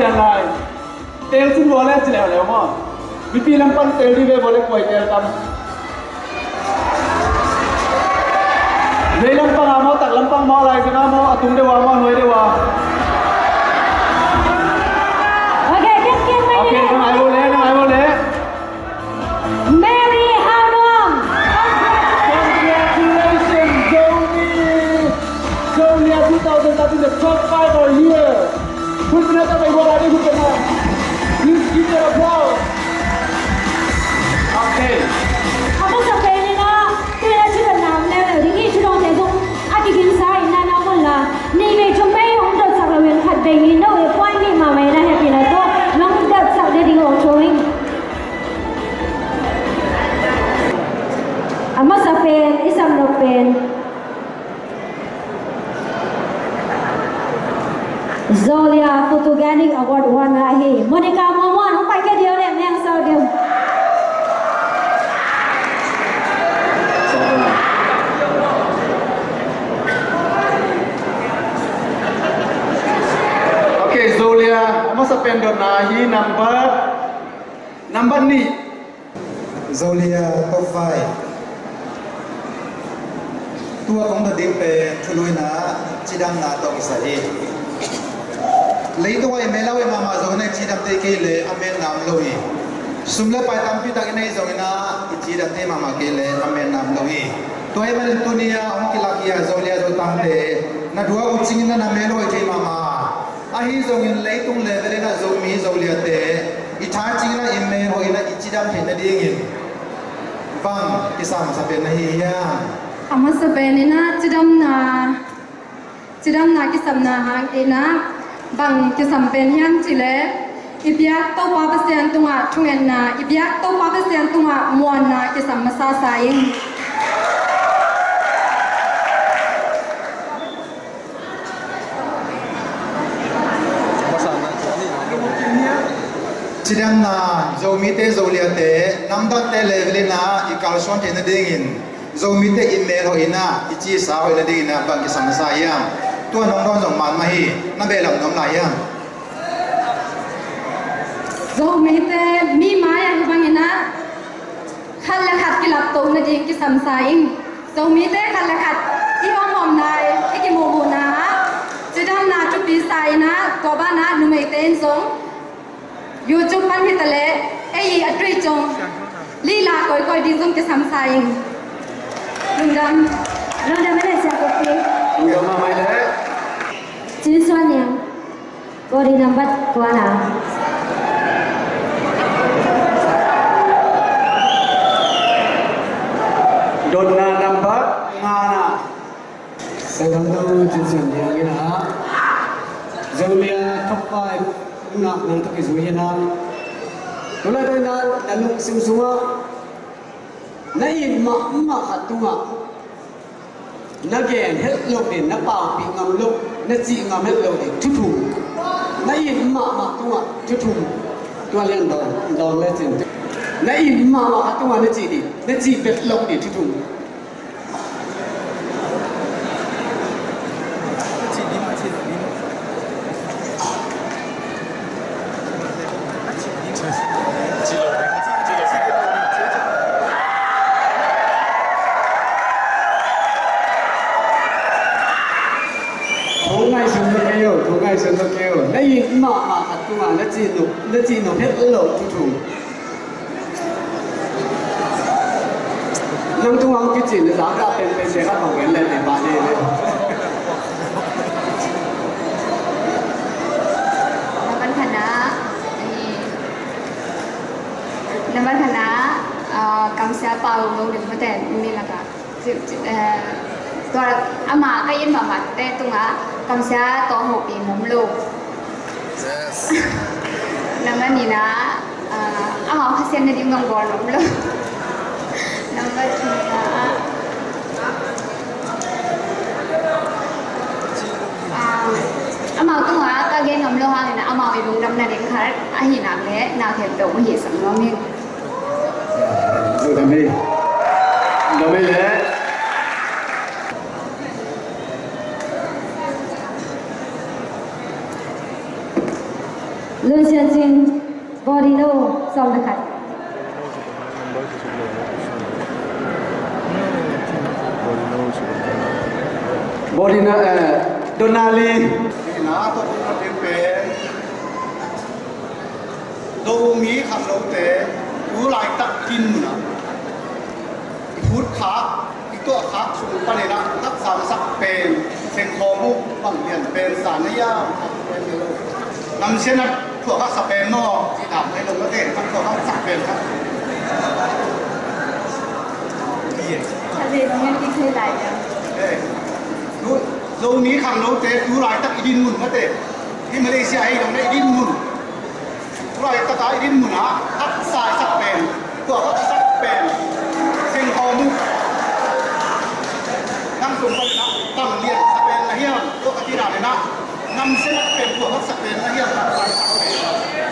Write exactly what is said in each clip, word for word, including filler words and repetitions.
Lai. Teel cin vua le ci leuleu maw? Mipi lam pan teel dih ve vua le kuai teel tam? Vei lam pang a maw, tak lam pang maw, lai zang a maw, a tung deuh a maw, a nuai deuh a? Okay, kian, kian, mai. Okay, nang ai vua le, nang ai vua le. Mary Hau Nuam. Congratulations, Zomi. Zomi two thousand thirteen, the top five are here. Put another way, what are they looking at? Please give them applause. Okay. A masa pen in ah, tuni a ci dan nam leuleu ding hi, ci dawngte zong a kigingsa in na na mun la. Nih vei thum vei hong dotsak lo in khat vei nih no e puan nih mahmah in a hehpihna tawh nong dotsak dia ding hong thawh ing. A masa pen i sam nop pen Zolia Photogenic Award winner ahi Monica Muamuan, hong pai kei dih o le, meng sau dih. Okay, Zolia, a masa pen dotna hi, number, number nih. Zolia top five. Tua kong dot ding pen thuluina, cidamna tawh kisai hi. Leitung ah i mel a hoih mahmah zongin ah i cidam thei kei leh a metna om lo hi. Sum le pai tampi tak i nei zongin ah i cidam thei mahmah kei leh a metna om lo hi. Tua ahih manin tuni-a hong kilak hi a Zolia Zotangte, na duak uh cingin ah na mel hoih thei mahmah. Ahi zongin leitung level in ah Zomi Zoliate i tha cingin ah i mel hoih in ah i cidam theih nadingin bang kisam masa pen na hi hiam? A masa pen in ah cidamna, cidamna kisamna hang in ah bang kisam pen hiam cih leh i biak Topa Pasian tungah thungetna, i biak Topa Pasian tungah muanna kisam masasa ing. Cidamna, Zomite, Zoliate, namdangte level in ah i kalsuan theih nadingin Zomite i mel hoih in ah i cisa hoih nadingin ah bang kisam masa hiam? Tua nong dawn zong man mah hi, na behlap nuam lai hiam? Zomite mi mai-ah hih bangin ah khat le khat kilapto nading kisamsa ing. Zomite khat le khat i hawmhawmna, i kimuhmuhna ah cidamna thupi sa in ah, tua banah numeite in zong YouTube pan hi ta leh ei a tui cong lila kawikawi ding zong kisamsa ing. Lungdam. Lungdam a le sia kopi. Lungdam a mai le. Cin Suan Niang. Kodi nambat kuana. Dotna nambat ngana. Sangam no Cin Suan Niang ina. Zolia top five ngak nang toki zui ina. Tulai tulai na, na lungsim sungah na it mahmah khat tungah na gen het loh ding, na paupih ngam loh, na cih ngam het loh ding thu thum. Na it mahmah tungah thu thum. Tua lian dawng, dawng le cin. Na it mahmah khat tungah na cih ding, na cih pek loh ding thu thum. Thu ngaihsun lo kei o, thu ngaihsun lo kei o. Na it mahmah khat tungah na cih nop, na cih nop het loh thu thum. Nang tungah hong kicin na zak dah penpen te khat hong gen leh te pah ding leh. Nambat khatna, eh, nambat khatna, ah, kamsia pau lo ding mate mi lakah. Ci, ci, eh, tua ama ka it mahmahte tungah kamsia tawh hopih nuam lo. Yes. Nambat nihna, ah, amau khasiat nading zong bawl nuam lo. Nambat thumna, ah, amau tungah ka gen ngam lo hangin amau i lungdam nading khat ahih nak leh na khempeuh hong hihsak nuam ing. Lungdam hi. Lungdam hi le. Lun Sian Cin, Bawdino, sawm le khat. Bawdino, eh, Donali. Ina, tua kum khat in pen Zomi khanglote tu laitak dinmun ah i phutkhak, i tuahkhak sung panin ah haksa na sak pen, sengkhawm uh bang lian pen sa na hiam? Khat pen hi lo. Namsiatna thuak haksa pen maw? Ci dam thei lo mate, thuak haksa pen khat. Khat vei zong en kik thei lai hiam? Eh, tu, Zomi khanglote tu laitak i dinmun mate. Hih Malaysia ah hi zong na i dinmun. Tu laitak a i dinmun ah haksa i sak pen, tua haksa i sak pen sengkhawm uh. Nang sung panin ah bang lian sa pen na hiam? Tua ka cih dan in ah namsiatna pen tua haksa pen na hiam? Haksa i sak pen.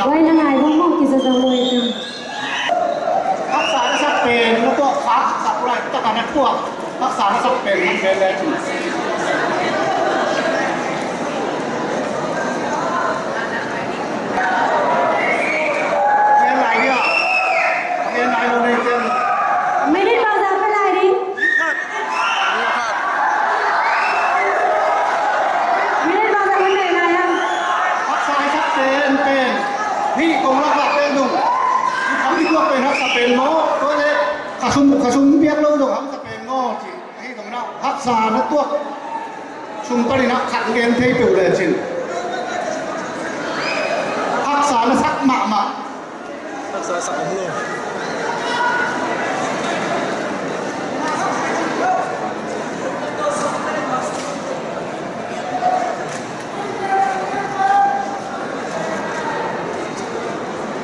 Wai na ngai bang mawk kisa zang lo i tum. Haksa na sak pen na tuah kha, haksa tu laitak a na tuah. Haksa na sak pen hong gen le cin. Gen lai dia. Gen lai lo nei cin. Minute bangzah pia lai ding? Minute bangzah pia lai lai a? Haksa na sak pen pen. Hih kong laklak pen zong. Hih kong laklak pen haksa pen maw? Tua leh ka sum, ka sum piak lo zong haksa pen maw? Ci. Ahi zongin ah haksa na tuak sung panin ah khat gen thei peuh lecin haksa na sak mahmah. Haksa sak om lo.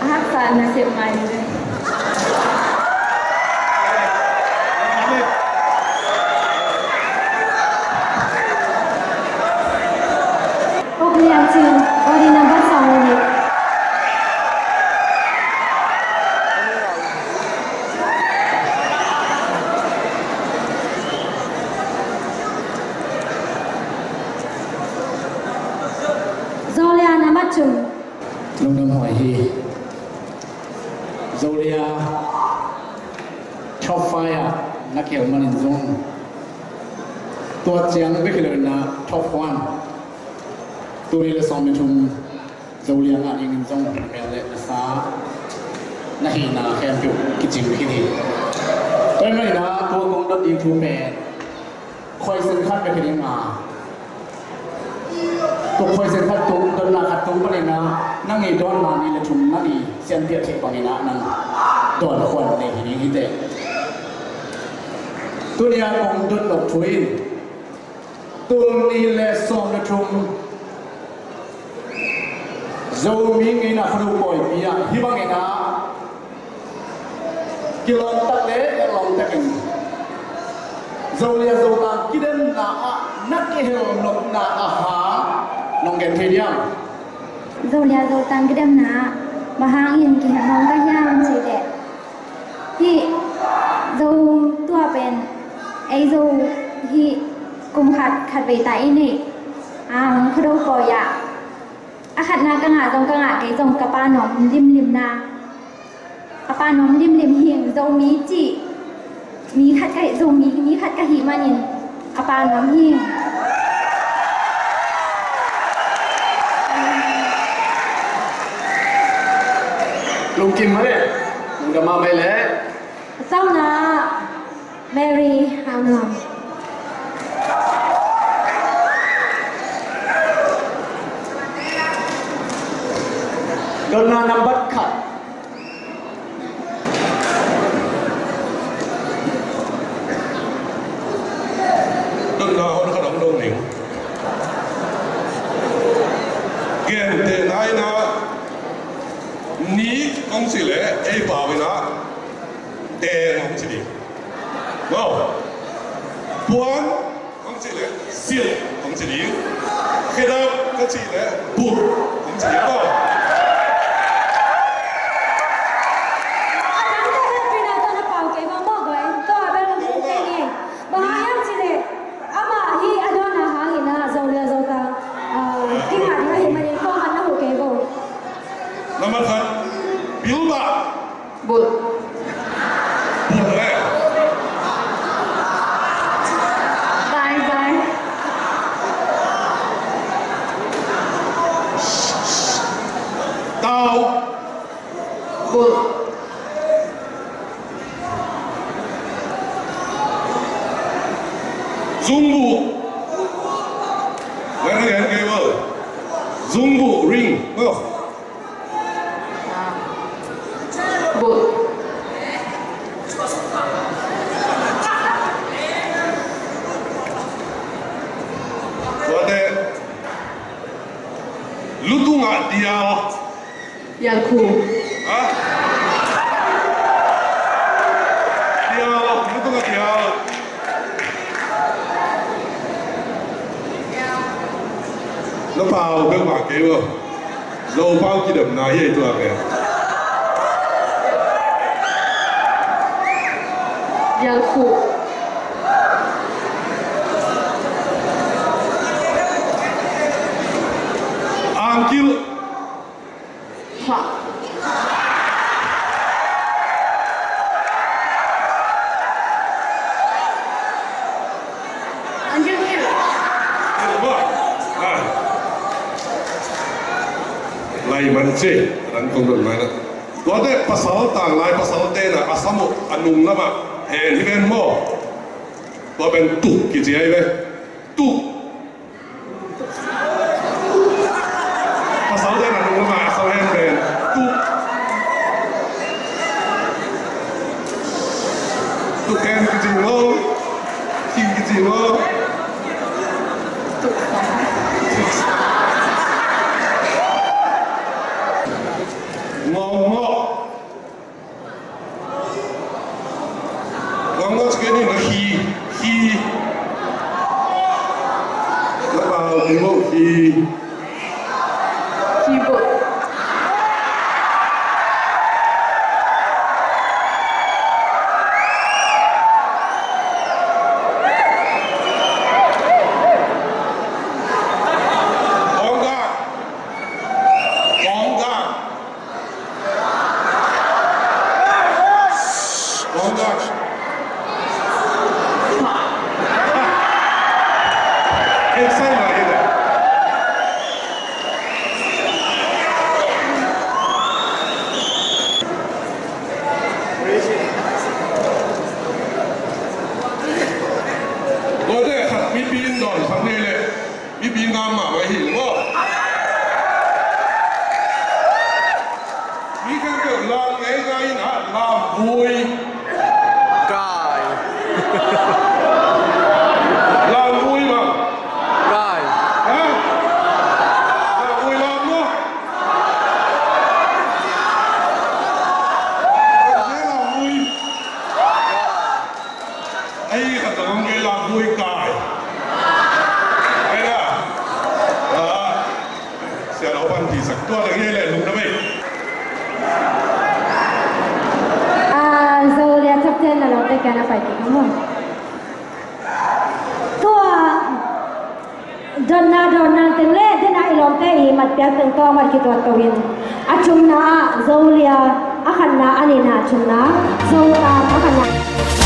A haksa na sep ngai lo ve. Uk Lian Cin, body number sawm le nih. Zolia number two. Lungdam huai hi. Zolia top five ah na kihel manin zong tua ciang bek hi lo in ah top one, tul nih le sawm le thum Zolia ngah dingin zong mel le na sa na hihna khempeuh kicing khin hi. Tua ahih manin ah tua kong dot ding thu pen question khat bek hi ding a, tua question khat tung, dotna khat tung panin ah nang i dawnna nih le thum nang i sianpiak theih bangin ah nang dawn khuan nei hi ding hi teh. Tuni a kong dot nop thu in tul nih le sawm le thum Zomi ngeina Khuado pawipi ah hih bangin ah kilawm tak le lawm takin Zolia Zotang kidemna ah na kihel nopna a hang nong gen thei diam? Zolia Zotang kidemna ah bang hangin kihel nuam ka hiam cih leh, hih Zo tua pen ei Zo hih kum khat khat vei ta i neih ang Khuado pawi ah a khatna ka ngah zong ka ngah kei zong ka pa nuam limlimna. A pa nuam limlim hi ing, Zomi cih mi khat ka, Zomi mi khat ka hih manin a pa nuam hi ing. Lungkim mah le, lungdam mah mah le. A sauna Mary Hau Nuam. Dotna nambat khat. Dotna hon khat hong dong ning. Gentehna in ah, ni kong cih leh ei pau in ah teng hong ci ding. Maw. Puan kong cih leh silh hong ci ding. Khedap kong cih leh bup hong ci ding maw. A dang tawh hehpihna tawh na pau kei maw maw guai. Tua bel hong ci ding. Bang hang hiam cih leh amah hih a dawnna hangin ah Zolia Zotang, ah, kingah ding ahih manin kawmah na huh kei vo. Khat. Bilbah. Bulh. Bulh le. Bye bye. Tau. Bulh. Zungbuh. Ngan ngan kei bel. Zungbuh ring. Oh. Bulh. Tuate. Lutungah dial. Dial khu. Ha? Dial, lutungah dial. Na pau bek mah kei maw. Zo pau kidemna hi ei tua pen. Dial khu. Angkil. Hua. Angkil, angkil. Lai man ci, ran kong don mai na. Tuate pasal, tanglai pasalte na a sam uh a nung lamah hen hi ven maw. Tua pen tuk kici ahi ve. Tuk. Pasalte na nung lamah a sam hen pen tuk. Tuk hen kici maw. King kici maw. Ngawng maw. Ngawng ngawng ci kei ni, na khi, khi. Na pau kei maw, khi. Khi bawh. Kawngkak. Kawngkak. Tuate khat mipi in dawn khat nei leh mipi ngam mahmah hi maw. Mi khempeuh lam ngei ngai in ah lamvui. Kai. Lamvui bang. Kai. Ha? Lamvui lam maw. Kai lamvui. Ei, khat zong om kei, lamvui kai. Ei da. Ah. Sia lo pan ti sak tua dang hi le lung na mei. Ah, Zolia chapter na lo te ka na pai ti ka mo. Tua. Dotna, dotna teng le, dena i lawmte i matpiak teng tawh mat kituat ko in. A thumna ah, Zolia, a khatna, a nihna, a thumna, Zotam, a khatna.